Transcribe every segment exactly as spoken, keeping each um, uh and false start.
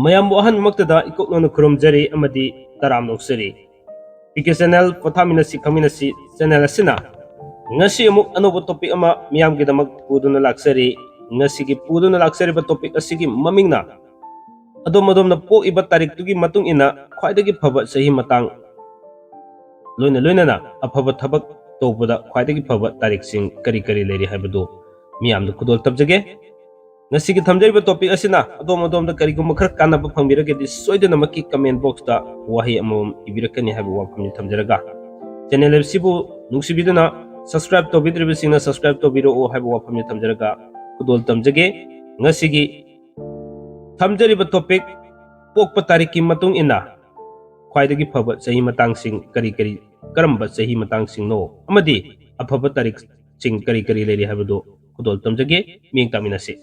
ꯃꯌꯥꯝꯕꯨ ꯑꯍꯥꯟꯕꯃꯛꯇꯗ ꯏꯀꯣꯛꯅꯅ ꯈꯨꯔꯨꯝꯖꯔꯤ ꯑꯃꯗꯤ ꯇꯔꯥꯝꯅ ꯑꯣꯛꯆꯔꯤ꯫ ꯄꯤ ꯀꯦ ꯆꯦꯅꯦꯜ ꯄꯣꯊꯥꯃꯤꯟꯅꯁꯤ ꯈꯪꯃꯤꯟꯅꯁꯤ ꯆꯦꯅꯦꯜ ꯑꯁꯤꯅ ꯉꯁꯤ ꯑꯃꯨꯛ ꯑꯅꯧꯕ ꯇꯣꯄꯤꯛ ꯑꯃ ꯃꯤꯌꯥꯝꯒꯤꯗꯃꯛ ꯄꯨꯗꯨꯅ ꯂꯥꯛꯆꯔꯤ꯫ ꯉꯁꯤꯒꯤ ꯄꯨꯗꯨꯅ ꯂꯥꯛꯆꯔꯤꯕ ꯇꯣꯄꯤꯛ ꯑꯁꯤꯒꯤ ꯃꯃꯤꯡꯅ ꯑꯗꯣꯝ ꯑꯗꯣꯝꯅ ꯄꯣꯛꯏꯕ ꯇꯥꯔꯤꯛꯇꯨꯒꯤ ꯃꯇꯨꯡ ꯏꯟꯅ ꯈ꯭ꯋꯥꯏꯗꯒꯤ ꯐꯕ ꯆꯍꯤ ꯃꯇꯥꯡ, ꯂꯣꯏꯅ ꯂꯣꯏꯅꯅ ꯑꯐꯕ ꯊꯕꯛ ꯇꯧꯕꯗ ꯈ꯭ꯋꯥꯏꯗꯒꯤ ꯐꯕ ꯇꯥꯔꯤꯛꯁꯤꯡ ꯀꯔꯤ ꯀꯔꯤ ꯂꯩꯔꯤ ꯍꯥꯏꯕꯗꯨ ꯃꯤꯌꯥꯝꯗ ꯈꯨꯗꯣꯜ ꯇꯝꯖꯒꯦ꯫ ꯉꯁꯤꯒꯤ ꯊꯝꯖꯔꯤꯕ ꯇꯣꯄꯤꯛ ꯑꯁꯤꯅ ꯑꯗꯣꯝ ꯑꯗꯣꯝꯗ ꯀꯔꯤꯒꯨꯝꯕ ꯈꯔ ꯀꯥꯟꯅꯕ ꯐꯪꯕꯤꯔꯒꯗꯤ ꯁꯣꯏꯗꯅꯃꯛꯀꯤ ꯀꯃꯦꯟ ꯕꯣꯛꯁꯇ ꯋꯥꯍꯩ ꯑꯃꯃꯝ ꯏꯕꯤꯔꯛꯀꯅꯤ ꯍꯥꯏꯕ ꯋꯥꯐꯝꯅꯤ ꯊꯝꯖꯔꯒ, ꯆꯦꯅꯦꯜ ꯑꯁꯤꯕꯨ ꯅꯨꯡꯁꯤꯕꯤꯗꯨꯅ ꯁꯕꯁꯀ꯭ꯔꯥꯏꯕ ꯇꯧꯕꯤꯗ꯭ꯔꯤꯕꯁꯤꯡꯅ ꯁꯕꯁꯀ꯭ꯔꯥꯏꯕ ꯇꯧꯕꯤꯔꯛꯎ ꯍꯥꯏꯕ ꯋꯥꯐꯝꯅꯤ ꯊꯝꯖꯔꯒ ꯈꯨꯗꯣꯜ ꯇꯝꯖꯒꯦ꯫ ꯉꯁꯤꯒꯤ ꯊꯝꯖꯔꯤꯕ ꯇꯣꯄꯤꯛ, ꯄꯣꯛꯄ ꯇꯥꯔꯤꯛꯀꯤ ꯃꯇꯨꯡ ꯏꯟꯅ ꯈ꯭ꯋꯥꯏꯗꯒꯤ ꯐꯕ ꯆꯍꯤ ꯃꯇꯥꯡꯁꯤꯡ ꯀꯔꯤ ꯀꯔꯤ, ꯀꯔꯝꯕ ꯆꯍꯤ ꯃꯇꯥꯡꯁꯤꯡꯅꯣ ꯑꯃꯗꯤ ꯑꯐꯕ ꯇꯥꯔꯤꯛꯁꯤꯡ ꯀꯔꯤ ꯀꯔꯤ ꯂꯩꯔꯤ ꯍꯥꯏꯕꯗꯨ ꯈꯨꯗꯣꯜ ꯇꯝꯖꯒꯦ꯫ ꯃꯤꯠꯌꯦꯡ ꯇꯥꯃꯤꯟꯅꯁꯤ꯫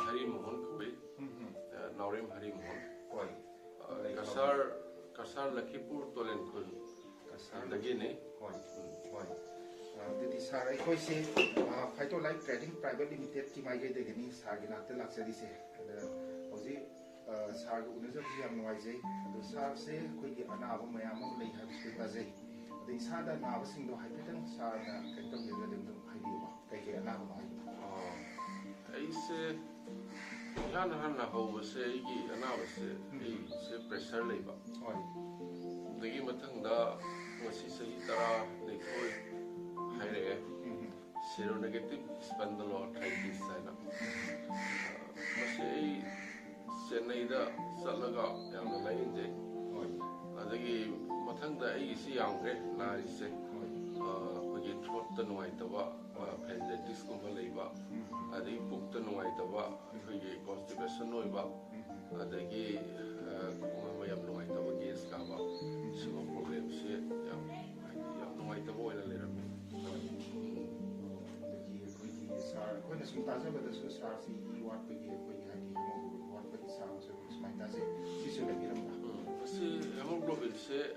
ꯍꯔꯤꯃꯣꯍꯟ ꯀꯧꯏ꯫ ꯎꯝ, ꯎꯝ꯫ ꯑ, ꯅꯥꯎꯔꯦꯝ ꯍꯔꯤꯃꯣꯍꯟ꯫ ꯍꯣꯏ꯫ ꯑ, ꯀꯁꯥꯔ, ꯀꯁꯥꯔ ꯂꯈꯤꯄꯨꯔ ꯇꯣꯂꯦꯟꯈꯨꯜ꯫ ꯀꯁꯥꯔ꯫ ꯗꯒꯤꯅꯤ꯫ ꯍꯣꯏ, ꯍꯣꯏ꯫ ꯑ, ꯑꯗꯨꯗꯤ ꯁꯥꯔ, ꯑꯩꯈꯣꯏꯁꯦ, ꯑ, ꯐꯥꯏꯇꯣ ꯂꯥꯏꯐ ꯇ꯭ꯔꯦꯗꯤꯡ ꯄ꯭ꯔꯥꯏꯚꯦꯠ ꯂꯤꯃꯤꯇꯦꯗꯀꯤ ꯃꯥꯏꯀꯩꯗꯒꯤꯅꯤ ꯁꯥꯔꯒꯤ ꯅꯥꯛꯇ ꯂꯥꯛꯆꯔꯤꯁꯦ꯫ ꯑꯗ ꯍꯧꯖꯤꯛ, ꯑ, ꯁꯥꯔꯒ ꯎꯅꯖꯕꯁꯤ ꯌꯥꯝ ꯅꯨꯡꯉꯥꯏꯖꯩ꯫ ꯑꯗꯣ ꯁꯥꯔꯁꯦ ꯑꯩꯈꯣꯏꯒꯤ ꯑꯅꯥꯕ ꯃꯌꯥꯝ ꯑꯃ ꯂꯩ ꯍꯥꯏꯕꯁꯤꯁꯨ ꯇꯥꯖꯩ꯫ ꯑꯗ ꯏꯁꯥꯗ ꯅꯥꯕꯁꯤꯡꯗꯣ ꯍꯥꯏꯐꯦꯠꯇꯪ ꯁꯥꯔꯅ ꯀꯩꯅꯣ ꯇꯧꯕꯤꯔꯒꯗꯤ ꯑꯗꯨꯝ ꯍꯥꯏꯕꯤꯌꯨꯕ꯫ ꯀꯩꯀꯩ ꯑꯅꯥꯕꯅꯣ ꯍꯥꯏꯕꯗꯣ? ꯑꯣ, ꯑꯩꯁꯦ ꯏꯍꯥꯟ ꯍꯥꯟꯅ ꯍꯧꯕꯁꯦ, ꯑꯩꯒꯤ ꯑꯅꯥꯕꯁꯦ, ꯎꯝ꯫ ꯑꯩꯁꯦ ꯄ꯭ꯔꯦꯁꯔ ꯂꯩꯕ꯫ ꯍꯣꯏ꯫ ꯑꯗꯒꯤ ꯃꯊꯪꯗ ꯉꯁꯤ ꯆꯍꯤ ꯇꯔꯥꯅꯤꯊꯣꯏ ꯍꯥꯏꯔꯛꯑꯦ꯫ ꯎꯝ꯫ ꯁꯦꯔꯣꯅꯦꯒꯦꯇꯤꯚ ꯁ꯭ꯄꯟꯗꯂꯣꯑꯥꯔꯊ꯭ꯔꯥꯏꯇꯤꯁ ꯍꯥꯏꯅ꯫ ꯑ, ꯃꯁꯤ ꯑꯩ ꯆꯦꯟꯅꯩꯗ ꯆꯠꯂꯒ ꯌꯥꯝꯅ ꯂꯥꯌꯦꯡꯖꯩ꯫ ꯍꯣꯏ꯫ ꯑꯗꯒꯤ ꯃꯊꯪꯗ ꯑꯩꯒꯤꯁꯤ ꯌꯥꯝꯈ꯭ꯔꯦ ꯅꯥꯔꯤꯁꯦ꯫ ꯍꯣꯏ꯫ ꯑ, ꯑꯩꯈꯣꯏꯒꯤ ꯊ꯭ꯔꯣꯠꯇ ꯅꯨꯡꯉꯥꯏꯇꯕ, ꯑ, ꯐꯦꯟꯖꯥꯏꯇꯤꯁꯀꯨꯝꯕ ꯂꯩꯕ, ꯎꯝ꯫ ꯑꯗꯒꯤ ꯄꯨꯛꯇ ꯅꯨꯡꯉꯥꯏꯇꯕ, ꯑꯩꯈꯣꯏꯒꯤ ꯀꯣꯟꯁꯇꯤꯄꯦꯁꯟ ꯑꯣꯏꯕ, ꯎꯝ꯫ ꯑꯗꯒꯤ, ꯑ, ꯈꯣꯡ ꯍꯥꯝꯕ ꯌꯥꯝ ꯅꯨꯡꯉꯥꯏꯇꯕ, ꯒꯦꯁ ꯀꯥꯕ, ꯎꯝ꯫ ꯁꯤꯒꯨꯝꯕ ꯄ꯭ꯔꯣꯕ꯭ꯂꯦꯝꯁꯦ ꯌꯥꯝ, ꯍꯥꯏꯗꯤ, ꯌꯥꯝ ꯅꯨꯡꯉꯥꯏꯇꯕ ꯑꯣꯏꯅ ꯂꯩꯔꯝꯃꯦ꯫ ꯍꯣꯏ꯫ ꯎꯝ꯫ ꯑꯗꯒꯤ ꯑꯩꯈꯣꯏꯒꯤ ꯁꯥꯔ, ꯑꯩꯈꯣꯏꯅ ꯁꯨꯝ ꯇꯥꯖꯕꯗꯁꯨ ꯁꯥꯔꯁꯤ ꯏ ꯋꯥꯠꯄꯒꯤ, ꯑꯩꯈꯣꯏꯒꯤ ꯍꯥꯏꯗꯤ ꯍꯦꯃꯣꯒ꯭ꯂꯣꯕꯤꯟ ꯋꯥꯠꯄꯒꯤ ꯆꯥꯡꯁꯨ ꯁꯨꯃꯥꯏꯅ ꯇꯥꯖꯩ꯫ ꯁꯤꯁꯨ ꯂꯩꯕꯤꯔꯝꯕ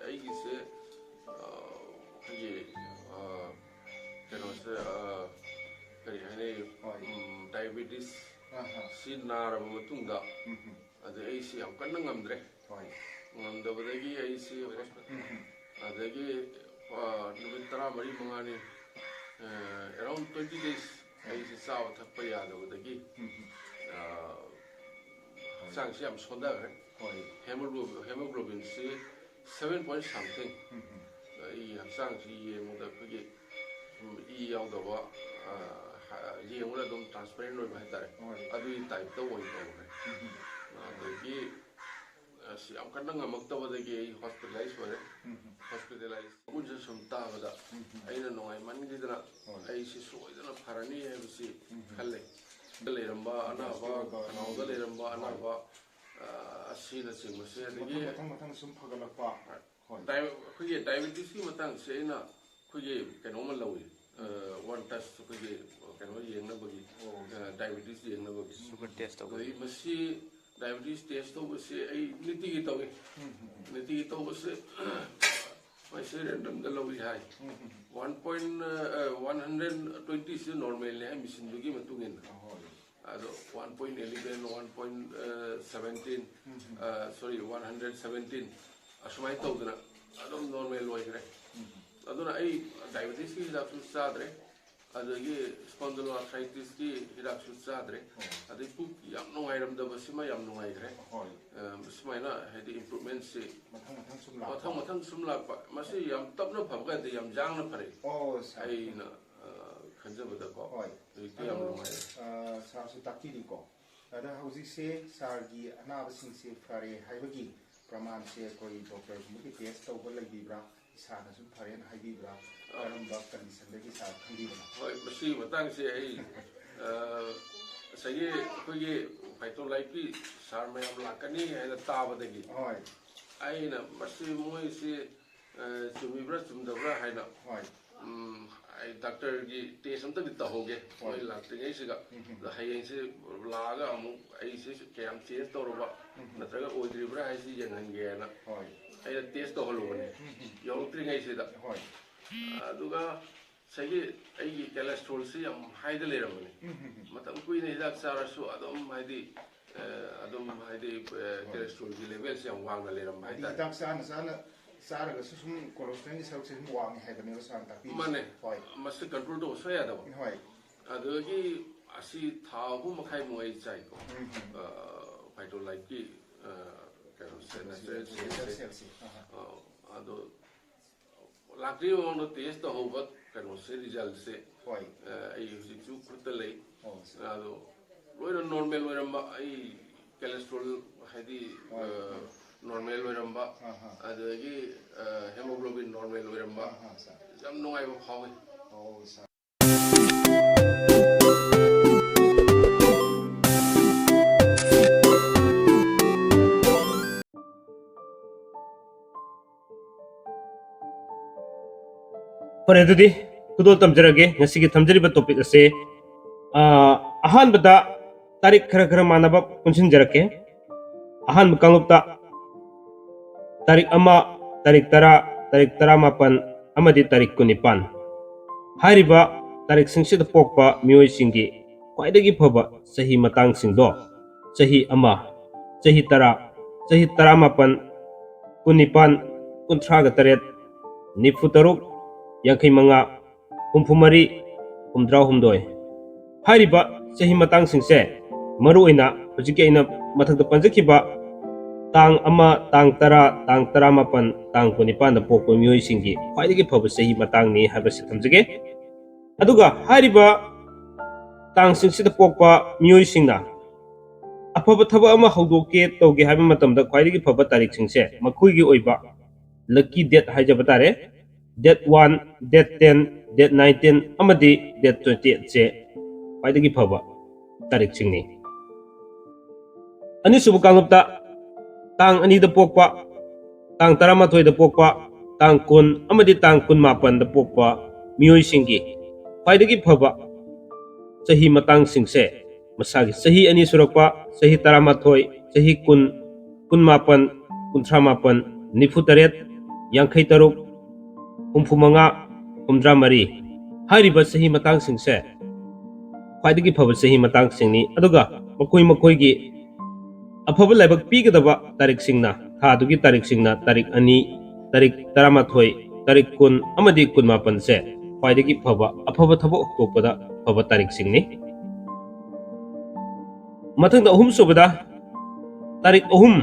ꯑꯩꯒꯤꯁꯦ ꯑꯩꯈꯣꯏꯒꯤ ꯀꯩꯅꯣꯁꯦ, ꯀꯔꯤ ꯍꯥꯏꯅꯤ, ꯍꯣꯏ꯫ ꯗꯥꯏꯕꯦꯇꯤꯁ ꯑꯍꯥ꯫ ꯁꯤ ꯅꯥꯔꯕ ꯃꯇꯨꯡꯗ ꯎꯝ ꯍꯝ꯫ ꯑꯗꯩ ꯑꯩꯁꯤ ꯌꯥꯝ ꯀꯟꯅ ꯉꯝꯗ꯭ꯔꯦ꯫ ꯍꯣꯏ꯫ ꯉꯝꯗꯕꯗꯒꯤ ꯑꯩꯁꯤ ꯎꯝ ꯍꯝ꯫ ꯑꯗꯒꯤ ꯅꯨꯃꯤꯠ ꯇꯔꯥꯃꯔꯤ ꯃꯉꯥꯅꯤ around twenty days ꯑꯩꯁꯤ ꯆꯥꯕ ꯊꯛꯄ ꯌꯥꯗꯕꯗꯒꯤ ꯎꯝ ꯍꯝ꯫ ꯍꯛꯆꯥꯡꯁꯤ ꯌꯥꯝ ꯁꯣꯟꯊꯈ꯭ꯔꯦ꯫ ꯍꯣꯏ꯫ ꯍꯦꯃꯣꯒ꯭ꯂꯣꯕꯤꯟꯁꯤ seven point something꯫ ꯎꯝ ꯎꯝ꯫ ꯑꯩꯒꯤ ꯍꯛꯆꯥꯡꯁꯤ ꯌꯦꯡꯕꯗ ꯑꯩꯈꯣꯏꯒꯤ ꯏ ꯌꯥꯎꯗꯕ, ꯌꯦꯡꯕꯗ ꯑꯗꯨꯝ transparent ꯑꯣꯏꯕ ꯍꯥꯏꯇꯥꯔꯦ꯫ ꯍꯣꯏ꯫ ꯑꯗꯨꯒꯤ type ꯇ ꯑꯣꯏꯅ ꯇꯧꯈ꯭ꯔꯦ꯫ ꯎꯝ ꯎꯝ꯫ ꯑꯗꯒꯤ ꯑꯁ ꯌꯥꯝ ꯀꯟꯅ ꯉꯝꯃꯛꯇꯕꯗꯒꯤ ꯑꯩ hospitalize ꯑꯣꯏꯔꯦ꯫ ꯎꯝ ꯎꯝ꯫ Hospitalize ꯒꯨꯟꯁꯦ ꯁꯨꯝ ꯇꯥꯕꯗ ꯎꯝ ꯎꯝ꯫ ꯑꯩꯅ ꯅꯨꯡꯉꯥꯏꯃꯟꯈꯤꯗꯅ ꯍꯣꯏ꯫ ꯑꯩꯁꯤ ꯁꯣꯏꯗꯅ ꯐꯔꯅꯤ ꯍꯥꯏꯕꯁꯤ ꯎꯝ ꯎꯝ꯫ ꯈꯜꯂꯦ꯫ ꯗ ꯂꯩꯔꯝꯕ ꯑꯅꯥꯕ, ꯑꯣꯏꯕ ꯈꯅꯥꯎꯗ ꯂꯩꯔꯝꯕ ꯑꯅꯥꯕ, ꯑ, ꯑꯁꯤꯅꯆꯤꯡꯕꯁꯦ, ꯑꯗꯒꯤ ꯃꯊꯪ ꯃꯊꯪ ꯃꯊꯪ ꯁꯨꯝ ꯐꯒꯠꯂꯛꯄ꯫ ꯍꯣꯏ꯫ ꯗꯥꯏ-, ꯑꯩꯈꯣꯏꯒꯤ diabetes ꯀꯤ ꯃꯇꯥꯡꯁꯦ ꯑꯩꯅ ꯑꯩꯈꯣꯏꯒꯤ ꯀꯩꯅꯣꯝꯃ ꯂꯧꯏ, ꯑ, one test ꯑꯩꯈꯣꯏꯒꯤ ꯀꯩꯅꯣ ꯌꯦꯡꯅꯕꯒꯤ, ꯑꯣ꯫ ꯑ, diabetes ꯌꯦꯡꯅꯕꯒꯤ꯫ Sugar test ꯇꯧꯕꯒꯤ꯫ ꯑꯗꯒꯤ ꯃꯁꯤ diabetes test ꯇꯧꯕꯁꯦ ꯑꯩ ꯅꯤꯇꯤꯒꯤ ꯇꯧꯏ꯫ ꯎꯝ ꯎꯝ ꯎꯝ꯫ ꯅꯤꯇꯤꯒꯤ ꯇꯧꯕꯁꯦ ꯃꯁꯤ random ꯗ ꯂꯧꯏ ꯍꯥꯏ꯫ ꯎꯝ ꯎꯝ꯫ One point, ꯑ, one hundred twenty ꯁꯤ normal ꯅꯤ ꯍꯥꯏ, machine ꯗꯨꯒꯤ ꯃꯇꯨꯡ ꯏꯟꯅ꯫ ꯍꯣꯏ꯫ ꯑꯗꯣ one point eleven, one point seventeen, ꯎꯝ ꯎꯝ꯫ ꯑ, sorry, one hundred seventeen ꯑꯁꯨꯃꯥꯏꯅ ꯇꯧꯗꯅ ꯑꯗꯨꯝ normal ꯑꯣꯏꯈ꯭ꯔꯦ꯫ ꯎꯝ ꯎꯝ꯫ ꯑꯗꯨꯅ ꯑꯩ diabetes ꯀꯤ ꯍꯤꯗꯥꯛꯁꯨ ꯆꯥꯗ꯭ꯔꯦ, ꯑꯗꯒꯤ spondyloarthritis ꯀꯤ ꯍꯤꯗꯥꯛꯁꯨ ꯆꯥꯗ꯭ꯔꯦ, ꯑꯣ꯫ ꯑꯗꯩ ꯄꯨꯛ ꯌꯥꯝ ꯅꯨꯡꯉꯥꯏꯔꯝꯗꯕꯁꯤꯃ ꯌꯥꯝ ꯅꯨꯡꯉꯥꯏꯈ꯭ꯔꯦ꯫ ꯍꯣꯏ꯫ ꯑ, ꯁꯨꯃꯥꯏꯅ ꯍꯥꯏꯗꯤ improvement ꯁꯤ ꯃꯊꯪ ꯃꯊꯪ ꯁꯨꯝ ꯂꯥꯛꯄ꯫ ꯃꯊꯪ ꯃꯊꯪ ꯁꯨꯝ ꯂꯥꯛꯄ, ꯃꯁꯤ ꯌꯥꯝ ꯇꯞꯅ ꯐꯕ ꯀꯥꯟꯗ ꯌꯥꯝ ꯌꯥꯡꯅ ꯐꯔꯛꯏ꯫ ꯑꯣ, ꯁꯥꯔ꯫ ꯑꯩꯅ, ꯑ, ꯈꯟꯖꯕꯗꯀꯣ꯫ ꯍꯣꯏ꯫ ꯍꯧꯖꯤꯛꯇꯤ ꯌꯥꯝ ꯑꯗꯣ, ꯅꯨꯡꯉꯥꯏꯔꯦ꯫ ꯑ, ꯁꯥꯔꯁꯨ ꯇꯥꯛꯄꯤꯔꯤꯀꯣ꯫ ꯑꯗ ꯍꯧꯖꯤꯛꯁꯦ ꯁꯥꯔꯒꯤ ꯑꯅꯥꯕꯁꯤꯡꯁꯦ ꯐꯔꯦ ꯍꯥꯏꯕꯒꯤ ꯄ꯭ꯔꯃꯥꯟꯁꯦ ꯑꯩꯈꯣꯏ ꯗꯣꯛꯇꯔꯒꯨꯝꯕꯒꯤ test ꯇꯧꯕ ꯂꯩꯕꯤꯕ꯭ꯔꯥ? ꯏꯁꯥꯅ ꯁꯨꯝ ꯐꯔꯦꯅ ꯍꯥꯏꯕꯤꯕ꯭ꯔꯥ? ꯀꯔꯝꯕ condition ꯗꯒꯤ ꯁꯥꯔ ꯈꯪꯕꯤꯕꯅꯣ? ꯍꯣꯏ, ꯃꯁꯤꯒꯤ ꯃꯇꯥꯡꯁꯦ ꯑꯩ, ꯑ, ꯉꯁꯥꯏꯒꯤ ꯑꯩꯈꯣꯏꯒꯤ ꯐꯥꯏꯇꯣ ꯂꯥꯏꯐꯀꯤ ꯁꯥꯔ ꯃꯌꯥꯝ ꯂꯥꯛꯀꯅꯤ ꯍꯥꯏꯅ ꯇꯥꯕꯗꯒꯤ ꯍꯣꯏ꯫ ꯑꯩꯅ ꯃꯁꯤ ꯃꯣꯏꯁꯤ, ꯑ, ꯆꯨꯝꯃꯤꯕ꯭ꯔꯥ ꯆꯨꯝꯗꯕ꯭ꯔꯥ ꯍꯥꯏꯅ, ꯍꯣꯏ꯫ ꯎꯝ, ꯑꯩ ꯗꯥꯛꯇꯔꯒꯤ test ꯑꯝꯇꯗꯤ ꯇꯧꯍꯧꯒꯦ, ꯍꯣꯏ꯫ ꯃꯣꯏ ꯂꯥꯛꯇ꯭ꯔꯤꯉꯩꯁꯤꯗ꯫ ꯎꯝ ꯎꯝ꯫ ꯑꯗꯣ ꯍꯌꯦꯡꯁꯦ ꯂꯥꯛꯑꯒ ꯑꯃꯨꯛ ꯑꯩꯁꯦ ꯀꯌꯥꯝ change ꯇꯧꯔꯕ ꯎꯝ ꯎꯝ꯫ ꯅꯠꯇ꯭ꯔꯒ ꯑꯣꯏꯗ꯭ꯔꯤꯕ꯭ꯔꯥ ꯍꯥꯏꯁꯤ ꯌꯦꯡꯍꯟꯒꯦꯅ꯫ ꯍꯣꯏ꯫ ꯑꯩꯅ ꯇꯦꯁ ꯇꯧꯍꯜꯂꯨꯕꯅꯦ, ꯌꯧꯔꯛꯇ꯭ꯔꯤꯉꯩꯁꯤꯗ꯫ ꯍꯣꯏ꯫ ꯑꯗꯨꯒ ꯉꯁꯥꯏꯒꯤ ꯑꯩꯒꯤ ꯀꯦꯂꯦꯁꯇ꯭ꯔꯣꯜꯁꯤ ꯌꯥꯝ ꯍꯥꯏꯗ ꯂꯩꯔꯝꯕꯅꯦ꯫ ꯃꯇꯝ ꯀꯨꯏꯅ ꯍꯤꯗꯥꯛ ꯆꯥꯔꯁꯨ ꯑꯗꯨꯝ ꯍꯥꯏꯗꯤ ꯑ, ꯑꯗꯨꯝ ꯍꯥꯏꯗꯤ ꯀꯦꯂꯦꯁꯇ꯭ꯔꯣꯜꯒꯤ ꯂꯦꯚꯦꯜꯁꯤ ꯌꯥꯝ ꯋꯥꯡꯅ ꯂꯩꯔꯝꯕ ꯍꯥꯏꯗꯤ ꯍꯥꯏꯇꯥꯔꯦ꯫ ꯍꯤꯗꯥꯛ ꯆꯥꯅ ꯆꯥꯅ ꯆꯥꯔꯒꯁꯨ ꯁꯨꯝ ꯀꯣꯂꯦꯁꯇ꯭ꯔꯣꯜꯒꯤ ꯁꯔꯨꯛꯁꯦ ꯁꯨꯝ ꯋꯥꯡꯉꯦ ꯍꯥꯏꯕꯅꯦꯕ ꯁꯥꯔꯅ ꯇꯥꯛꯄꯤꯔꯤꯁꯦ꯫ ꯃꯥꯅꯦ꯫ ꯍꯣꯏ꯫ ꯃꯁꯤ ꯀꯟꯇ꯭ꯔꯣꯜ ꯇꯧꯕ ꯁꯨꯡꯌꯥ ꯌꯥꯗꯕ꯫ ꯍꯣꯏ꯫ ꯑꯗꯨꯗꯒꯤ ꯑꯁꯤ ꯊꯥ ꯑꯍꯨꯝ ꯃꯈꯥꯏꯃꯨꯛ ꯑꯩ ꯆꯥꯏꯀꯣ꯫ ꯎꯝ, ꯎꯝ꯫ ꯐꯥꯏꯇꯣꯂꯥꯏꯠꯀꯤ ꯀꯩꯅꯣꯁꯦ, ꯅꯦꯆꯔꯦꯜ ꯅꯦꯆꯔꯦꯜ ꯁꯦꯜꯁꯦ꯫ ꯁꯦꯜꯁꯦ꯫ ꯑꯍꯥ꯫ ꯑ, ꯑꯗꯣ ꯂꯥꯛꯇ꯭ꯔꯤꯕ ꯃꯃꯥꯡꯗ ꯇꯦꯁ ꯇꯧꯍꯧꯕ ꯀꯩꯅꯣꯁꯦ, ꯔꯤꯖꯜꯁꯦ, ꯍꯣꯏ꯫ ꯑ, ꯑꯩ ꯍꯧꯖꯤꯛꯁꯨ ꯈꯨꯠꯇ ꯂꯩ꯫ ꯑꯣ, ꯁꯥꯔ꯫ ꯑꯗꯣ ꯂꯣꯏꯅ ꯅꯣꯔꯃꯦꯜ ꯑꯣꯏꯔꯝꯕ, ꯑꯩ ꯀꯦꯂꯦꯁꯇ꯭ꯔꯣꯜ ꯍꯥꯏꯗꯤ ꯍꯣꯏ꯫ ꯅꯣꯔꯃꯦꯜ ꯑꯣꯏꯔꯝꯕ, ꯑꯍꯥ꯫ ꯑꯗꯨꯗꯒꯤ ꯍꯦꯃꯣꯒ꯭ꯂꯣꯕꯤꯟ ꯅꯣꯔꯃꯦꯜ ꯑꯣꯏꯔꯝꯕ, ꯑꯍꯥ, ꯁꯥꯔ꯫ ꯌꯥꯝ ꯅꯨꯡꯉꯥꯏꯕ ꯐꯥꯎꯏ꯫ ꯑꯣ, ꯁꯥꯔ꯫ ꯐꯔꯦ, ꯑꯗꯨꯗꯤ ꯈꯨꯗꯣꯜ ꯇꯝꯖꯔꯒꯦ꯫ ꯉꯁꯤꯒꯤ ꯊꯝꯖꯔꯤꯕ ꯇꯣꯄꯤꯛ ꯑꯁꯦ, ꯑ, ꯑꯍꯥꯟꯕꯗ ꯇꯥꯔꯤꯛ ꯈꯔ ꯈꯔ ꯃꯥꯟꯅꯕ ꯄꯨꯟꯁꯤꯟꯖꯔꯛꯀꯦ꯫ ꯑꯍꯥꯟꯕ ꯀꯥꯡꯂꯨꯞꯇ ꯇꯥꯔꯤꯛ ꯑꯃ, ꯇꯥꯔꯤꯛ ꯇꯔꯥ, ꯇꯥꯔꯤꯛ ꯇꯔꯥꯃꯥꯄꯟ ꯑꯃꯗꯤ ꯇꯥꯔꯤꯛ ꯀꯨꯟꯅꯤꯄꯥꯟ꯫ ꯍꯥꯏꯔꯤꯕ ꯇꯥꯔꯤꯛꯁꯤꯡꯁꯤꯗ ꯄꯣꯛꯄ ꯃꯤꯑꯣꯏꯁꯤꯡꯒꯤ ꯈ꯭ꯋꯥꯏꯗꯒꯤ ꯐꯕ ꯆꯍꯤ ꯃꯇꯥꯡꯁꯤꯡꯗꯣ, ꯆꯍꯤ ꯑꯃ, ꯆꯍꯤ ꯇꯔꯥ, ꯆꯍꯤ ꯇꯔꯥꯃꯥꯄꯟ, ꯀꯨꯟꯅꯤꯄꯥꯟ, ꯀꯨꯟꯊ꯭ꯔꯥꯒ ꯇꯔꯦꯠ, ꯅꯤꯐꯨ ꯇꯔꯨꯛ, ꯌꯥꯡꯈꯩ ꯃꯉꯥ, ꯍꯨꯝꯐꯨ ꯃꯔꯤ, ꯍꯨꯝꯗ꯭ꯔꯥ ꯍꯨꯝꯗꯣꯏ꯫ ꯍꯥꯏꯔꯤꯕ ꯆꯍꯤ ꯃꯇꯥꯡꯁꯤꯡꯁꯦ ꯃꯔꯨꯑꯣꯏꯅ ꯍꯧꯖꯤꯛꯀꯤ ꯑꯩꯅ ꯃꯊꯛꯇ ꯄꯟꯖꯈꯤꯕ ꯇꯥꯡ ꯑꯃ, ꯇꯥꯡ ꯇꯔꯥ, ꯇꯥꯡ ꯇꯔꯥꯃꯥꯄꯟ, ꯇꯥꯡ ꯀꯨꯟꯅꯤꯄꯥꯟꯗ ꯄꯣꯛꯄ ꯃꯤꯑꯣꯏꯁꯤꯡꯒꯤ ꯈ꯭ꯋꯥꯏꯗꯒꯤ ꯐꯕ ꯆꯍꯤ ꯃꯇꯥꯡꯅꯤ ꯍꯥꯏꯕꯁꯤ ꯊꯝꯖꯒꯦ꯫ ꯑꯗꯨꯒ ꯍꯥꯏꯔꯤꯕ ꯇꯥꯡꯁꯤꯡꯁꯤꯗ ꯄꯣꯛꯄ ꯃꯤꯑꯣꯏꯁꯤꯡꯅ ꯑꯐꯕ ꯊꯕꯛ ꯑꯃ ꯍꯧꯗꯣꯛꯀꯦ ꯇꯧꯒꯦ ꯍꯥꯏꯕ ꯃꯇꯝꯗ ꯈ꯭ꯋꯥꯏꯗꯒꯤ ꯐꯕ ꯇꯥꯔꯤꯛꯁꯤꯡꯁꯦ ꯃꯈꯣꯏꯒꯤ ꯑꯣꯏꯕ lucky date ꯍꯥꯏꯖꯕ ꯇꯥꯔꯦ, date one, date ten, date nineteen ꯑꯃꯗꯤ date twenty eightꯁꯦ ꯈ꯭ꯋꯥꯏꯗꯒꯤ ꯐꯕ ꯇꯥꯔꯤꯛꯁꯤꯡꯅꯤ꯫ ꯑꯅꯤꯁꯨꯕ ꯀꯥꯡꯂꯨꯞꯇ ꯇꯥꯡ ꯑꯅꯤꯗ ꯄꯣꯛꯄ, ꯇꯥꯡ ꯇꯔꯥꯃꯥꯊꯣꯏꯗ ꯄꯣꯛꯄ, ꯇꯥꯡ ꯀꯨꯟ ꯑꯃꯗꯤ ꯇꯥꯡ ꯀꯨꯟꯃꯥꯄꯟꯗ ꯄꯣꯛꯄ ꯃꯤꯑꯣꯏꯁꯤꯡꯒꯤ ꯈ꯭ꯋꯥꯏꯗꯒꯤ ꯐꯕ ꯆꯍꯤ ꯃꯇꯥꯡꯁꯤꯡꯁꯦ ꯃꯁꯥꯒꯤ ꯆꯍꯤ ꯑꯅꯤ ꯁꯨꯔꯛꯄ, ꯆꯍꯤ ꯇꯔꯥꯃꯥꯊꯣꯏ, ꯆꯍꯤ ꯀꯨꯟ, ꯀꯨꯟꯃꯥꯄꯟ, ꯀꯨꯟꯊ꯭ꯔꯥ ꯃꯥꯄꯟ, ꯅꯤꯐꯨ ꯇꯔꯦꯠ, ꯌꯥꯡꯈꯩ ꯇꯔꯨꯛ, ꯍꯨꯝꯐꯨ ꯃꯉꯥ, ꯍꯨꯝꯗ꯭ꯔꯥ ꯃꯔꯤ꯫ ꯍꯥꯏꯔꯤꯕ ꯆꯍꯤ ꯃꯇꯥꯡꯁꯤꯡꯁꯦ ꯈ꯭ꯋꯥꯏꯗꯒꯤ ꯐꯕ ꯆꯍꯤ ꯃꯇꯥꯡꯁꯤꯡꯅꯤ꯫ ꯑꯗꯨꯒ ꯃꯈꯣꯏ ꯃꯈꯣꯏꯒꯤ ꯑꯐꯕ ꯂꯥꯏꯕꯛ ꯄꯤꯒꯗꯕ ꯇꯥꯔꯤꯛꯁꯤꯡꯅ, ꯊꯥꯗꯨꯒꯤ ꯇꯥꯔꯤꯛꯁꯤꯡꯅ ꯇꯥꯔꯤꯛ ꯑꯅꯤ, ꯇꯥꯔꯤꯛ ꯇꯔꯥꯃꯥꯊꯣꯏ, ꯇꯥꯔꯤꯛ ꯀꯨꯟ ꯑꯃꯗꯤ ꯀꯨꯟꯃꯥꯄꯟꯁꯦ ꯈ꯭ꯋꯥꯏꯗꯒꯤ ꯐꯕ, ꯑꯐꯕ ꯊꯕꯛ ꯍꯧꯗꯣꯛꯄꯗ ꯐꯕ ꯇꯥꯔꯤꯛꯁꯤꯡꯅꯤ꯫ ꯃꯊꯪꯗ ꯑꯍꯨꯝꯁꯨꯕꯗ ꯇꯥꯔꯤꯛ ꯑꯍꯨꯝ,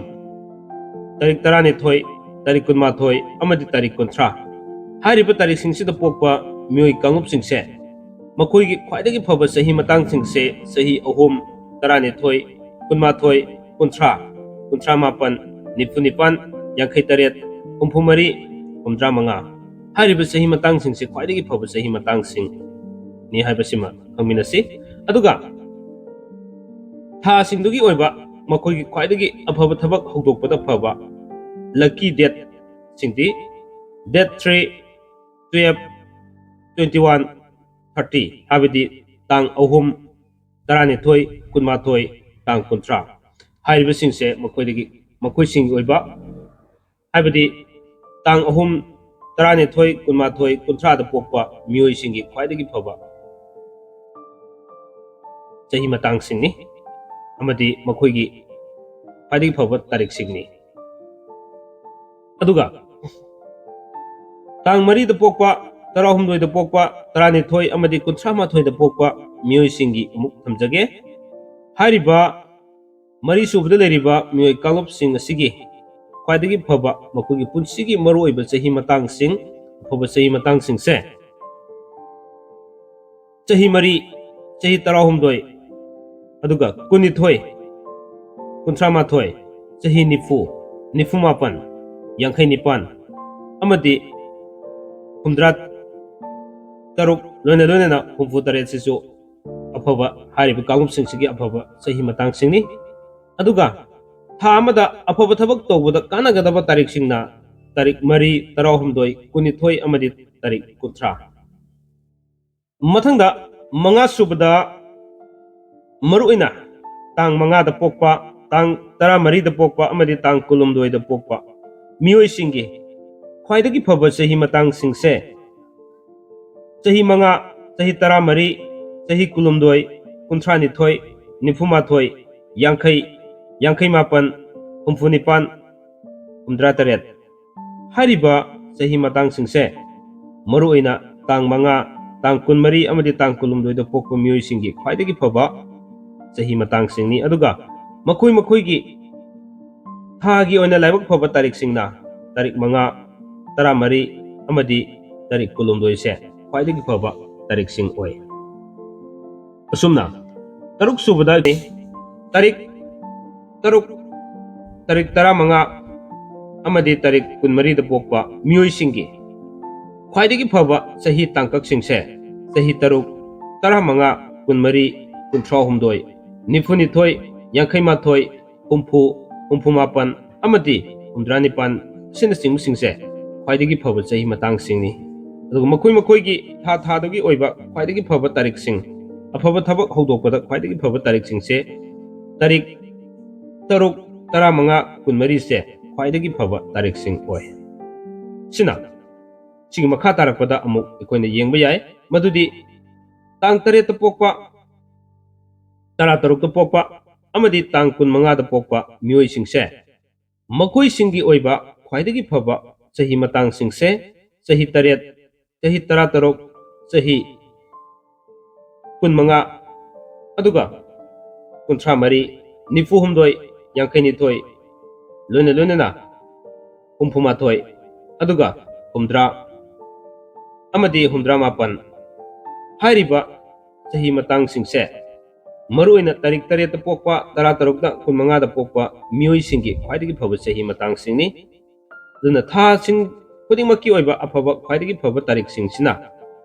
ꯇꯥꯔꯤꯛ ꯇꯔꯥꯅꯤꯊꯣꯏ, ꯇꯥꯔꯤꯛ ꯀꯨꯟꯃꯥꯊꯣꯏ ꯑꯃꯗꯤ ꯇꯥꯔꯤꯛ ꯀꯨꯟꯊ꯭ꯔꯥ꯫ ꯍꯥꯏꯔꯤꯕ ꯇꯥꯔꯤꯛꯁꯤꯡꯁꯤꯗ ꯄꯣꯛꯄ ꯃꯤꯑꯣꯏ ꯀꯥꯡꯂꯨꯞꯁꯤꯡꯁꯦ ꯃꯈꯣꯏꯒꯤ ꯈ꯭ꯋꯥꯏꯗꯒꯤ ꯐꯕ ꯆꯍꯤ ꯃꯇꯥꯡꯁꯤꯡꯁꯦ ꯆꯍꯤ ꯑꯍꯨꯝ, ꯇꯔꯥꯅꯤꯊꯣꯏ, ꯀꯨꯟꯃꯥꯊꯣꯏ, ꯀꯨꯟꯊ꯭ꯔꯥ, ꯀꯨꯟꯊ꯭ꯔꯥ ꯃꯥꯄꯟ, ꯅꯤꯐꯨ ꯅꯤꯄꯥꯟ, ꯌꯥꯡꯈꯩ ꯇꯔꯦꯠ, ꯍꯨꯝꯐꯨ ꯃꯔꯤ, ꯍꯨꯝꯗ꯭ꯔꯥ ꯃꯉꯥ꯫ ꯍꯥꯏꯔꯤꯕ ꯆꯍꯤ ꯃꯇꯥꯡꯁꯤꯡꯁꯦ ꯈ꯭ꯋꯥꯏꯗꯒꯤ ꯐꯕ ꯆꯍꯤ ꯃꯇꯥꯡꯁꯤꯡꯅꯤ ꯍꯥꯏꯕꯁꯤꯃ ꯈꯪꯃꯤꯟꯅꯁꯤ꯫ ꯑꯗꯨꯒ ꯊꯥꯁꯤꯡꯗꯨꯒꯤ ꯑꯣꯏꯕ ꯃꯈꯣꯏꯒꯤ ꯈ꯭ꯋꯥꯏꯗꯒꯤ ꯑꯐꯕ ꯊꯕꯛ ꯍꯧꯗꯣꯛꯄꯗ ꯐꯕ lucky date ꯁꯤꯡꯗꯤ date three, twelve, twenty one, thirty, ꯍꯥꯏꯕꯗꯤ ꯇꯥꯡ ꯑꯍꯨꯝ, ꯇꯔꯥꯅꯤꯊꯣꯏ, ꯀꯨꯟꯃꯥꯊꯣꯏ, ꯇꯥꯡ ꯀꯨꯟꯊ꯭ꯔꯥ꯫ ꯍꯥꯏꯔꯤꯕꯁꯤꯡꯁꯦ ꯃꯈꯣꯏꯗꯒꯤ, ꯃꯈꯣꯏꯁꯤꯡꯒꯤ ꯑꯣꯏꯕ, ꯍꯥꯏꯕꯗꯤ ꯇꯥꯡ ꯑꯍꯨꯝ, ꯇꯔꯥꯅꯤꯊꯣꯏ, ꯀꯨꯟꯃꯥꯊꯣꯏ, ꯀꯨꯟꯊ꯭ꯔꯥꯗ ꯄꯣꯛꯄ ꯃꯤꯑꯣꯏꯁꯤꯡꯒꯤ ꯈ꯭ꯋꯥꯏꯗꯒꯤ ꯐꯕ ꯆꯍꯤ ꯃꯇꯥꯡꯁꯤꯡꯅꯤ ꯑꯃꯗꯤ ꯃꯈꯣꯏꯒꯤ ꯈ꯭ꯋꯥꯏꯗꯒꯤ ꯐꯕ ꯇꯥꯔꯤꯛꯁꯤꯡꯅꯤ꯫ ꯑꯗꯨꯒ ꯇꯥꯡ ꯃꯔꯤꯗ ꯄꯣꯛꯄ, ꯇꯔꯥꯍꯨꯝꯗꯣꯏꯗ ꯄꯣꯛꯄ, ꯇꯔꯥꯅꯤꯊꯣꯏ ꯑꯃꯗꯤ ꯀꯨꯟꯊ꯭ꯔꯥ ꯃꯥꯊꯣꯏꯗ ꯄꯣꯛꯄ ꯃꯤꯑꯣꯏꯁꯤꯡꯒꯤ ꯑꯃꯨꯛ ꯊꯝꯖꯒꯦ꯫ ꯍꯥꯏꯔꯤꯕ ꯃꯔꯤ ꯁꯨꯕꯗ ꯂꯩꯔꯤꯕ ꯃꯤꯑꯣꯏ ꯀꯥꯡꯂꯨꯞꯁꯤꯡ ꯑꯁꯤꯒꯤ ꯈ꯭ꯋꯥꯏꯗꯒꯤ ꯐꯕ, ꯃꯈꯣꯏꯒꯤ ꯄꯨꯟꯁꯤꯒꯤ ꯃꯔꯨꯑꯣꯏꯕ ꯆꯍꯤ ꯃꯇꯥꯡꯁꯤꯡ, ꯑꯐꯕ ꯆꯍꯤ ꯃꯇꯥꯡꯁꯤꯡꯁꯦ ꯆꯍꯤ ꯃꯔꯤ, ꯆꯍꯤ ꯇꯔꯥꯍꯨꯝꯗꯣꯏ, ꯑꯗꯨꯒ ꯀꯨꯟꯅꯤꯊꯣꯏ, ꯀꯨꯟꯊ꯭ꯔꯥ ꯃꯥꯊꯣꯏ, ꯆꯍꯤ ꯅꯤꯐꯨ, ꯅꯤꯐꯨ ꯃꯥꯄꯟ, ꯌꯥꯡꯈꯩ ꯅꯤꯄꯥꯟ, ꯑꯃꯗꯤ ꯍꯨꯝꯗ꯭ꯔꯥ ꯇꯔꯨꯛ, ꯂꯣꯏꯅ ꯂꯣꯏꯅꯅ ꯍꯨꯝꯐꯨ ꯇꯔꯦꯠꯁꯤꯁꯨ ꯑꯐꯕ, ꯍꯥꯏꯔꯤꯕ ꯀꯥꯡꯂꯨꯞꯁꯤꯡꯁꯤꯒꯤ ꯑꯐꯕ ꯆꯍꯤ ꯃꯇꯥꯡꯁꯤꯡꯅꯤ꯫ ꯑꯗꯨꯒ ꯊꯥ ꯑꯃꯗ ꯑꯐꯕ ꯊꯕꯛ ꯇꯧꯕꯗ ꯀꯥꯟꯅꯒꯗꯕ ꯇꯥꯔꯤꯛꯁꯤꯡꯅ ꯇꯥꯔꯤꯛ ꯃꯔꯤ, ꯇꯔꯥꯍꯨꯝꯗꯣꯏ, ꯀꯨꯟꯅꯤꯊꯣꯏ ꯑꯃꯗꯤ ꯇꯥꯔꯤꯛ ꯀꯨꯟꯊ꯭ꯔꯥ꯫ ꯃꯊꯪꯗ ꯃꯉꯥ ꯁꯨꯕꯗ ꯃꯔꯨꯑꯣꯏꯅ ꯇꯥꯡ ꯃꯉꯥꯗ ꯄꯣꯛꯄ, ꯇꯥꯡ ꯇꯔꯥꯃꯔꯤꯗ ꯄꯣꯛꯄ ꯑꯃꯗꯤ ꯇꯥꯡ ꯀꯨꯟꯍꯨꯝꯗꯣꯏꯗ ꯄꯣꯛꯄ ꯃꯤꯑꯣꯏꯁꯤꯡꯒꯤ ꯈ꯭ꯋꯥꯏꯗꯒꯤ ꯐꯕ ꯆꯍꯤ ꯃꯇꯥꯡꯁꯤꯡꯁꯦ ꯆꯍꯤ ꯃꯉꯥ, ꯆꯍꯤ ꯇꯔꯥꯃꯔꯤ, ꯆꯍꯤ ꯀꯨꯟꯍꯨꯝꯗꯣꯏ, ꯀꯨꯟꯊ꯭ꯔꯥꯅꯤꯊꯣꯏ, ꯅꯤꯐꯨꯃꯥꯊꯣꯏ, ꯌꯥꯡꯈꯩ, ꯌꯥꯡꯈꯩ ꯃꯥꯄꯟ, ꯍꯨꯝꯐꯨ ꯅꯤꯄꯥꯟ, ꯍꯨꯝꯗ꯭ꯔꯥ ꯇꯔꯦꯠ꯫ ꯍꯥꯏꯔꯤꯕ ꯆꯍꯤ ꯃꯇꯥꯡꯁꯤꯡꯁꯦ ꯃꯔꯨꯑꯣꯏꯅ ꯇꯥꯡ ꯃꯉꯥ, ꯇꯥꯡ ꯀꯨꯟꯃꯔꯤ ꯑꯃꯗꯤ ꯇꯥꯡ ꯀꯨꯟꯍꯨꯝꯗꯣꯏꯗ ꯄꯣꯛꯄ ꯃꯤꯑꯣꯏꯁꯤꯡꯒꯤ ꯈ꯭ꯋꯥꯏꯗꯒꯤ ꯐꯕ ꯆꯍꯤ ꯃꯇꯥꯡꯁꯤꯡꯅꯤ꯫ ꯑꯗꯨꯒ ꯃꯈꯣꯏ ꯃꯈꯣꯏꯒꯤ ꯊꯥꯒꯤ ꯑꯣꯏꯅ ꯂꯥꯏꯕꯛ ꯐꯕ ꯇꯥꯔꯤꯛꯁꯤꯡꯅ ꯇꯥꯔꯤꯛ ꯃꯉꯥ, ꯇꯔꯥꯃꯔꯤ ꯑꯃꯗꯤ ꯇꯥꯔꯤꯛ ꯀꯨꯟꯍꯨꯝꯗꯣꯏꯁꯦ ꯈ꯭ꯋꯥꯏꯗꯒꯤ ꯐꯕ ꯇꯥꯔꯤꯛꯁꯤꯡ ꯑꯣꯏ꯫ ꯑꯁꯨꯝꯅ ꯇꯔꯨꯛ ꯁꯨꯕꯗ ꯇꯥꯔꯤꯛ ꯇꯔꯨꯛ, ꯇꯥꯔꯤꯛ ꯇꯔꯥꯃꯉꯥ ꯑꯃꯗꯤ ꯇꯥꯔꯤꯛ ꯀꯨꯟꯃꯔꯤꯗ ꯄꯣꯛꯄ ꯃꯤꯑꯣꯏꯁꯤꯡꯒꯤ ꯈ꯭ꯋꯥꯏꯗꯒꯤ ꯐꯕ ꯆꯍꯤ ꯇꯥꯡꯀꯛꯁꯤꯡꯁꯦ ꯆꯍꯤ ꯇꯔꯨꯛ, ꯇꯔꯥꯃꯉꯥ, ꯀꯨꯟꯃꯔꯤ, ꯀꯨꯟꯊ꯭ꯔꯥꯍꯨꯝꯗꯣꯏ, ꯅꯤꯐꯨꯅꯤꯊꯣꯏ, ꯌꯥꯡꯈꯩꯃꯥꯊꯣꯏ, ꯍꯨꯝꯐꯨ, ꯍꯨꯝꯐꯨꯃꯥꯄꯟ ꯑꯃꯗꯤ ꯍꯨꯝꯗ꯭ꯔꯥꯅꯤꯄꯥꯟ ꯑꯁꯤꯅꯆꯤꯡꯕꯁꯤꯡꯁꯦ ꯈ꯭ꯋꯥꯏꯗꯒꯤ ꯐꯕ ꯆꯍꯤ ꯃꯇꯥꯡꯁꯤꯡꯅꯤ꯫ ꯑꯗꯨꯒ ꯃꯈꯣꯏ ꯃꯈꯣꯏꯒꯤ ꯊꯥ ꯊꯥꯗꯨꯒꯤ ꯑꯣꯏꯕ ꯈ꯭ꯋꯥꯏꯗꯒꯤ ꯐꯕ ꯇꯥꯔꯤꯛꯁꯤꯡ, ꯑꯐꯕ ꯊꯕꯛ ꯍꯧꯗꯣꯛꯄꯗ ꯈ꯭ꯋꯥꯏꯗꯒꯤ ꯐꯕ ꯇꯥꯔꯤꯛꯁꯤꯡꯁꯦ ꯇꯥꯔꯤꯛ ꯇꯔꯨꯛ, ꯇꯔꯥꯃꯉꯥ, ꯀꯨꯟꯃꯔꯤꯁꯦ ꯈ꯭ꯋꯥꯏꯗꯒꯤ ꯐꯕ ꯇꯥꯔꯤꯛꯁꯤꯡ ꯑꯣꯏ꯫ ꯁꯤꯅ ꯁꯤꯒꯤ ꯃꯈꯥ ꯇꯥꯔꯛꯄꯗ ꯑꯃꯨꯛ ꯑꯩꯈꯣꯏꯅ ꯌꯦꯡꯕ ꯌꯥꯏ, ꯃꯗꯨꯗꯤ ꯇꯥꯡ ꯇꯔꯦꯠꯇ ꯄꯣꯛꯄ, ꯇꯔꯥꯇꯔꯨꯛꯇ ꯄꯣꯛꯄ ꯑꯃꯗꯤ ꯇꯥꯡ ꯀꯨꯟꯃꯉꯥꯗ ꯄꯣꯛꯄ ꯃꯤꯑꯣꯏꯁꯤꯡꯁꯦ ꯃꯈꯣꯏꯁꯤꯡꯒꯤ ꯑꯣꯏꯕ ꯈ꯭ꯋꯥꯏꯗꯒꯤ ꯐꯕ ꯆꯍꯤ ꯃꯇꯥꯡꯁꯤꯡꯁꯦ ꯆꯍꯤ ꯇꯔꯦꯠ, ꯆꯍꯤ ꯇꯔꯥꯇꯔꯨꯛ, ꯆꯍꯤ ꯀꯨꯟꯃꯉꯥ, ꯑꯗꯨꯒ ꯀꯨꯟꯊ꯭ꯔꯥ ꯃꯔꯤ, ꯅꯤꯐꯨ ꯍꯨꯝꯗꯣꯏ, ꯌꯥꯡꯈꯩ ꯅꯤꯊꯣꯏ, ꯂꯣꯏꯅ ꯂꯣꯏꯅꯅ ꯍꯨꯝꯐꯨ ꯃꯥꯊꯣꯏ, ꯑꯗꯨꯒ ꯍꯨꯝꯗ꯭ꯔꯥ ꯑꯃꯗꯤ ꯍꯨꯝꯗ꯭ꯔꯥ ꯃꯥꯄꯟ꯫ ꯍꯥꯏꯔꯤꯕ ꯆꯍꯤ ꯃꯇꯥꯡꯁꯤꯡꯁꯦ ꯃꯔꯨꯑꯣꯏꯅ ꯇꯥꯔꯤꯛ ꯇꯔꯦꯠꯇ ꯄꯣꯛꯄ, ꯇꯔꯥꯇꯔꯨꯛꯇ, ꯀꯨꯟꯃꯉꯥꯗ ꯄꯣꯛꯄ ꯃꯤꯑꯣꯏꯁꯤꯡꯒꯤ ꯈ꯭ꯋꯥꯏꯗꯒꯤ ꯐꯕ ꯆꯍꯤ ꯃꯇꯥꯡꯁꯤꯡꯅꯤ꯫ ꯑꯗꯨꯅ ꯊꯥꯁꯤꯡ ꯈꯨꯗꯤꯡꯃꯛꯀꯤ ꯑꯣꯏꯕ ꯑꯐꯕ, ꯈ꯭ꯋꯥꯏꯗꯒꯤ ꯐꯕ ꯇꯥꯔꯤꯛꯁꯤꯡꯁꯤꯅ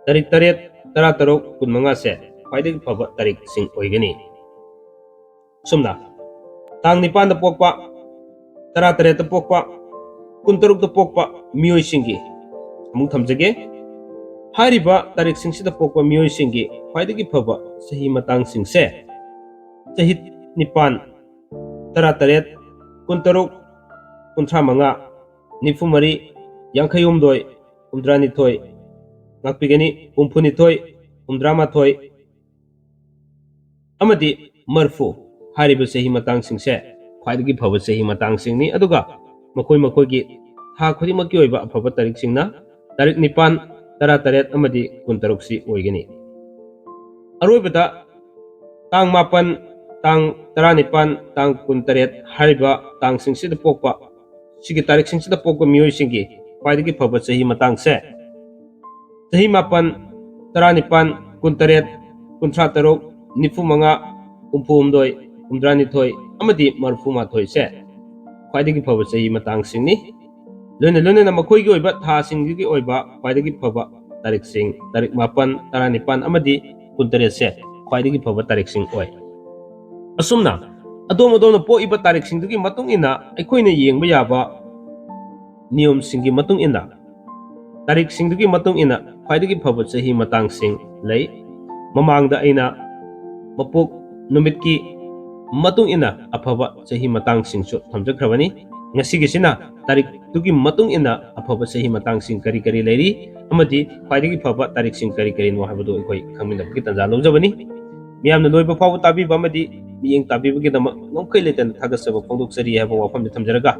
ꯇꯥꯔꯤꯛ ꯇꯔꯦꯠ, ꯇꯔꯥꯇꯔꯨꯛ, ꯀꯨꯟꯃꯉꯥꯁꯦ ꯈ꯭ꯋꯥꯏꯗꯒꯤ ꯐꯕ ꯇꯥꯔꯤꯛꯁꯤꯡ ꯑꯣꯏꯒꯅꯤ꯫ ꯑꯁꯨꯝꯅ ꯇꯥꯡ ꯅꯤꯄꯥꯟꯗ ꯄꯣꯛꯄ, ꯇꯔꯥꯇꯔꯦꯠꯇ ꯄꯣꯛꯄ, ꯀꯨꯟꯇꯔꯨꯛꯇ ꯄꯣꯛꯄ ꯃꯤꯑꯣꯏꯁꯤꯡꯒꯤ ꯑꯃꯨꯛ ꯊꯝꯖꯒꯦ꯫ ꯍꯥꯏꯔꯤꯕ ꯇꯥꯔꯤꯛꯁꯤꯡꯁꯤꯗ ꯄꯣꯛꯄ ꯃꯤꯑꯣꯏꯁꯤꯡꯒꯤ ꯈ꯭ꯋꯥꯏꯗꯒꯤ ꯐꯕ ꯆꯍꯤ ꯃꯇꯥꯡꯁꯤꯡꯁꯦ ꯆꯍꯤ ꯅꯤꯄꯥꯟ, ꯇꯔꯥꯇꯔꯦꯠ, ꯀꯨꯟꯇꯔꯨꯛ, ꯀꯨꯟꯊ꯭ꯔꯥ ꯃꯉꯥ, ꯅꯤꯐꯨ ꯃꯔꯤ, ꯌꯥꯡꯈꯩ ꯍꯨꯝꯗꯣꯏ, ꯍꯨꯝꯗ꯭ꯔꯥ ꯅꯤꯊꯣꯏ, ꯉꯥꯛꯄꯤꯒꯅꯤ, ꯍꯨꯝꯐꯨ ꯅꯤꯊꯣꯏ, ꯍꯨꯝꯗ꯭ꯔꯥ ꯃꯥꯊꯣꯏ ꯑꯃꯗꯤ ꯃꯔꯐꯨ ꯍꯥꯏꯔꯤꯕ ꯆꯍꯤ ꯃꯇꯥꯡꯁꯤꯡꯁꯦ ꯈ꯭ꯋꯥꯏꯗꯒꯤ ꯐꯕ ꯆꯍꯤ ꯃꯇꯥꯡꯁꯤꯡꯅꯤ꯫ ꯑꯗꯨꯒ ꯃꯈꯣꯏ ꯃꯈꯣꯏꯒꯤ ꯊꯥ ꯈꯨꯗꯤꯡꯃꯛꯀꯤ ꯑꯣꯏꯕ ꯑꯐꯕ ꯇꯥꯔꯤꯛꯁꯤꯡꯅ ꯇꯥꯔꯤꯛ ꯅꯤꯄꯥꯟ, ꯇꯔꯥ ꯇꯔꯦꯠ ꯑꯃꯗꯤ ꯀꯨꯟ ꯇꯔꯨꯛꯁꯤ ꯑꯣꯏꯒꯅꯤ꯫ ꯑꯔꯣꯏꯕꯗ ꯇꯥꯡ ꯃꯥꯄꯟ, ꯇꯥꯡ ꯇꯔꯥꯅꯤꯄꯥꯟ, ꯇꯥꯡ ꯀꯨꯟ ꯇꯔꯦꯠ ꯍꯥꯏꯔꯤꯕ ꯇꯥꯡꯁꯤꯡꯁꯤꯗ ꯄꯣꯛꯄ, ꯁꯤꯒꯤ ꯇꯥꯔꯤꯛꯁꯤꯡꯁꯤꯗ ꯄꯣꯛꯄ ꯃꯤꯑꯣꯏꯁꯤꯡꯒꯤ ꯈ꯭ꯋꯥꯏꯗꯒꯤ ꯐꯕ ꯆꯍꯤ ꯃꯇꯥꯡꯁꯦ ꯆꯍꯤ ꯃꯥꯄꯟ, ꯇꯔꯥꯅꯤꯄꯥꯟ, ꯀꯨꯟ ꯇꯔꯦꯠ, ꯀꯨꯟꯊ꯭ꯔꯥ ꯇꯔꯨꯛ, ꯅꯤꯐꯨ ꯃꯉꯥ, ꯍꯨꯝꯐꯨ ꯍꯨꯝꯗꯣꯏ, ꯍꯨꯝꯗ꯭ꯔꯥ ꯅꯤꯊꯣꯏ ꯑꯃꯗꯤ ꯃꯔꯐꯨ ꯃꯥꯊꯣꯏꯁꯦ ꯈ꯭ꯋꯥꯏꯗꯒꯤ ꯐꯕ ꯆꯍꯤ ꯃꯇꯥꯡꯁꯤꯡꯅꯤ꯫ ꯂꯣꯏꯅ ꯂꯣꯏꯅꯅ ꯃꯈꯣꯏꯒꯤ ꯑꯣꯏꯕ ꯊꯥꯁꯤꯡꯗꯨꯒꯤ ꯑꯣꯏꯕ ꯈ꯭ꯋꯥꯏꯗꯒꯤ ꯐꯕ ꯇꯥꯔꯤꯛꯁꯤꯡ, ꯇꯥꯔꯤꯛ ꯃꯥꯄꯟ, ꯇꯔꯥꯅꯤꯄꯥꯟ ꯑꯃꯗꯤ ꯀꯨꯟ ꯇꯔꯦꯠꯁꯦ ꯈ꯭ꯋꯥꯏꯗꯒꯤ ꯐꯕ ꯇꯥꯔꯤꯛꯁꯤꯡ ꯑꯣꯏ꯫ ꯑꯁꯨꯝꯅ ꯑꯗꯣꯝ ꯑꯗꯣꯝꯅ ꯄꯣꯛꯏꯕ ꯇꯥꯔꯤꯛꯁꯤꯡꯗꯨꯒꯤ ꯃꯇꯨꯡ ꯏꯟꯅ ꯑꯩꯈꯣꯏꯅ ꯌꯦꯡꯕ ꯌꯥꯕ ꯅꯤꯌꯣꯝꯁꯤꯡꯒꯤ ꯃꯇꯨꯡ ꯏꯟꯅ, ꯇꯥꯔꯤꯛꯁꯤꯡꯗꯨꯒꯤ ꯃꯇꯨꯡ ꯏꯟꯅ ꯈ꯭ꯋꯥꯏꯗꯒꯤ ꯐꯕ ꯆꯍꯤ ꯃꯇꯥꯡꯁꯤꯡ ꯂꯩ꯫ ꯃꯃꯥꯡꯗ ꯑꯩꯅ ꯃꯄꯣꯛ ꯅꯨꯃꯤꯠꯀꯤ ꯃꯇꯨꯡ ꯏꯟꯅ ꯑꯐꯕ ꯆꯍꯤ ꯃꯇꯥꯡꯁꯤꯡꯁꯨ ꯊꯝꯖꯈ꯭ꯔꯕꯅꯤ꯫ ꯉꯁꯤꯒꯤꯁꯤꯅ ꯇꯥꯔꯤꯛꯇꯨꯒꯤ ꯃꯇꯨꯡ ꯏꯟꯅ ꯑꯐꯕ ꯆꯍꯤ ꯃꯇꯥꯡꯁꯤꯡ ꯀꯔꯤ ꯀꯔꯤ ꯂꯩꯔꯤ ꯑꯃꯗꯤ ꯈ꯭ꯋꯥꯏꯗꯒꯤ ꯐꯕ ꯇꯥꯔꯤꯛꯁꯤꯡ ꯀꯔꯤ ꯀꯔꯤꯅꯣ ꯍꯥꯏꯕꯗꯨ ꯑꯩꯈꯣꯏ ꯈꯪꯃꯤꯟꯅꯕꯒꯤ ꯇꯥꯟꯖꯥ ꯂꯧꯖꯕꯅꯤ꯫ ꯃꯤꯌꯥꯝꯅ ꯂꯣꯏꯕ ꯐꯥꯎꯕ ꯇꯥꯕꯤꯕ ꯑꯃꯗꯤ ꯃꯤꯠꯌꯦꯡ ꯇꯥꯕꯤꯕꯒꯤꯗꯃꯛ ꯉꯝꯈꯩ ꯂꯩꯇꯅ ꯊꯥꯒꯠꯆꯕ ꯐꯣꯡꯗꯣꯛꯆꯔꯤ ꯍꯥꯏꯕ ꯋꯥꯐꯝꯗ ꯊꯝꯖꯔꯒ,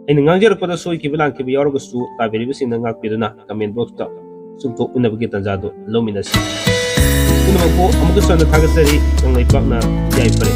ꯑꯩꯅ ꯉꯥꯡꯖꯔꯛꯄꯗ ꯁꯣꯏꯈꯤꯕ ꯂꯥꯟꯈꯤꯕ ꯌꯥꯎꯔꯒꯁꯨ ꯇꯥꯕꯤꯔꯤꯕꯁꯤꯡꯅ ꯉꯥꯛꯄꯤꯗꯨꯅ comment box ꯇ ꯆꯨꯝꯊꯣꯛꯃꯤꯟꯅꯕꯒꯤ ꯇꯥꯟꯖꯥꯗꯨ ꯂꯧꯃꯤꯟꯅꯁꯤ꯫ ꯄꯨꯝꯅꯃꯛꯄꯨ ꯑꯃꯨꯛꯀꯁꯨ ꯍꯟꯅ ꯊꯥꯒꯠꯆꯔꯤ꯫ ꯀꯪꯂꯩꯄꯥꯛꯅ ꯌꯥꯏꯐꯔꯦ꯫